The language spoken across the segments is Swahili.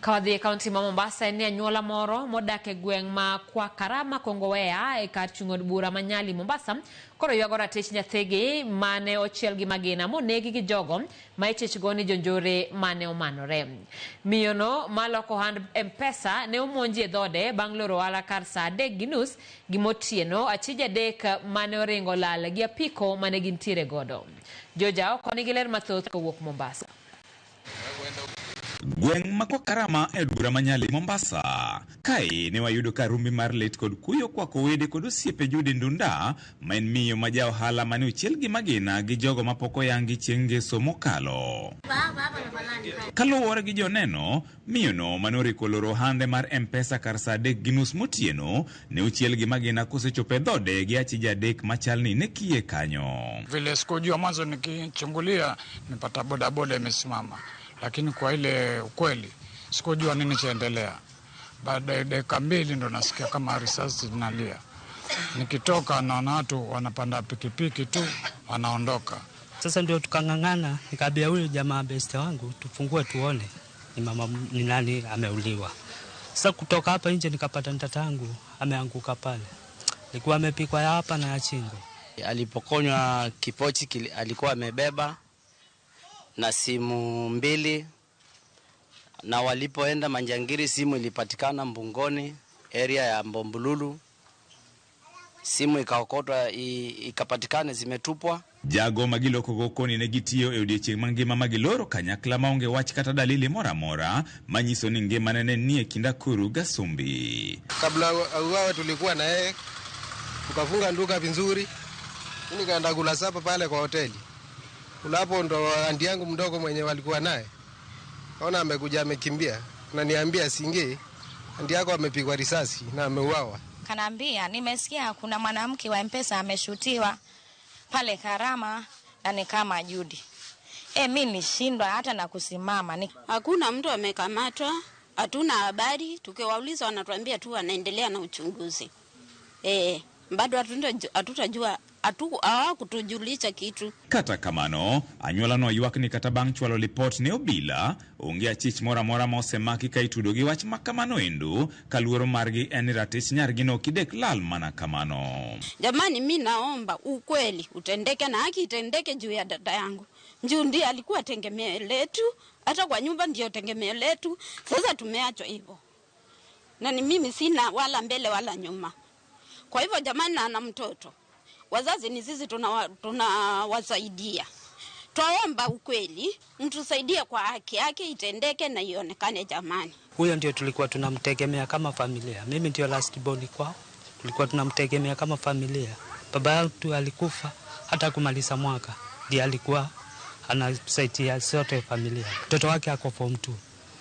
Ka wadhi e kaunti ma Mombasa en ni anyuola moro modak e gweng' ma Kwakarama Kongowea e kar chung' od bura ma Nyali Mombasa koro ywago ratich nyathigi mane ochiel gi magina monegi gi jogo ma ichich go ni jonjore mane omanore. Miyono maloko ohand M-Pesa ne omonji e dhode bang' loro ohala kar saa 3:30 gi motieno achije adek mane oringo lal gi apiko mane gintiere godo. Joja oko nigi ler mathoth kowuok Mombasa. Gweng' ma Kwakarama e od bura ma Nyali Mombasa. Kae ne wayudo ka rumbi mar lit kod kuyo kwako wede kod osiepe Judy Ndunda, ma en miyo ma ja ohala mane ochiel gi magina gi jogo mapok oyangi chieng' ngeso mokalo. Kaluwore gi joneno, miyono mane oriko loro ohande mar M-Pesa kar saa 3:30 motieno ne ochiel gi magina kosechopo e dhode gi achije adek machal ni ne kiye kanyo. Vile sikujua mwanzo, nikichungulia nipata bodaboda imesimama, lakini kwa ile ukweli sikujua nini chaendelea. Baada ya dakika 2 ndo nasikia kama risasi zinalia. Nikitoka naona watu wanapanda pikipiki tu wanaondoka. Sasa ndio tukang'ang'ana, nikaambia huyu jamaa beste wangu tufungue tuone ni mama ni nani ameuliwa. Sasa kutoka hapa nje nikapata ntatangu ameanguka pale. Alikuwa amepikwa ya hapa na ya chingo. Alipokonywa kipochi alikuwa amebeba na simu 2, na walipoenda Manjangiri simu ilipatikana Mbungoni area ya Mbombululu. Simu ikaokotwa, ikapatikana zimetupwa. Jago magiloko go koni ne gitiyo e odiechieng' mangima magiloro kanyakla maonge wach kata dalili moro amora manyiso ni ngimane ne nie kind akuru gasumbi. Kabla auawe tulikuwa na yeye, tukafunga nduka vizuri. Mimi nikaenda kula sapa pale kwa hoteli. Kula hapo ndo andi yangu mdogo mwenye walikuwa naye. Kaona amekuja amekimbia. Ananiambia singe, andi yako amepigwa risasi na ameuawa. Kanaambia nimesikia kuna mwanamke wa M-Pesa ameshutiwa pale Karama na ni kama Judy. Mi nishindwa hata na kusimama. Hakuna mtu amekamatwa, hatuna habari, tukiwauliza wanatuambia tu wanaendelea na uchunguzi. Bado hatutajua, hawakutujulisha kitu. Kata kamano, anyuola no ywak ni kata bang' chwalo lipot ne obila, onge achich moro amora ma osemaki ka itudo gi wach ma kamano endo, ka luoro margi en ni ratich nyargi no kidek lal mana kamano. Jamani, mi naomba ukweli utendeke na haki itendeke juu ya dada yangu. Juu ndiye alikuwa tegemeo letu, hata kwa nyumba ndio tegemeo letu. Sasa tumeachwa hivyo. Na ni mimi sina wala mbele wala nyuma. Kwa hivyo jamani, na mtoto. Wazazi ni sisi tunawasaidia. Twaomba ukweli, mtusaidie kwa haki yake itendeke na ionekane jamani. Huyo ndio tulikuwa tunamtegemea kama familia. Mimi ndio last born kwao. Tulikuwa tunamtegemea kama familia. Baba yetu alikufa hata kumaliza mwaka. Ndiye alikuwa anasaidia sote familia. Mtoto wake ako form 2.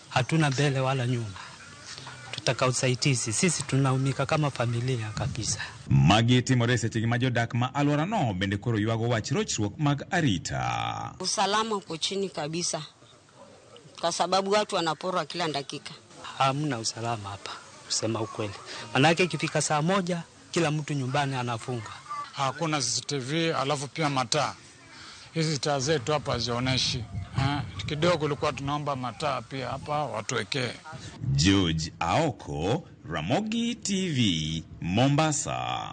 Hatuna mbele wala nyuma. Tutaka usaidizi. Sisi tunaumika kama familia kabisa. Magi timore seche ma jodak ma alworano bende koro ywago wach rochruok mag arita. Usalama uko chini kabisa kwa sababu watu wanaporwa kila dakika. Hamna usalama hapa kusema ukweli. Manake ikifika saa 1 kila mtu nyumbani anafunga. Hakuna CCTV, alafu pia mataa. Hizi taa zetu hapa hazionyeshi. Kidogo tulikuwa tunaomba mataa pia hapa watuwekee. George Aoko, Ramogi TV, Mombasa.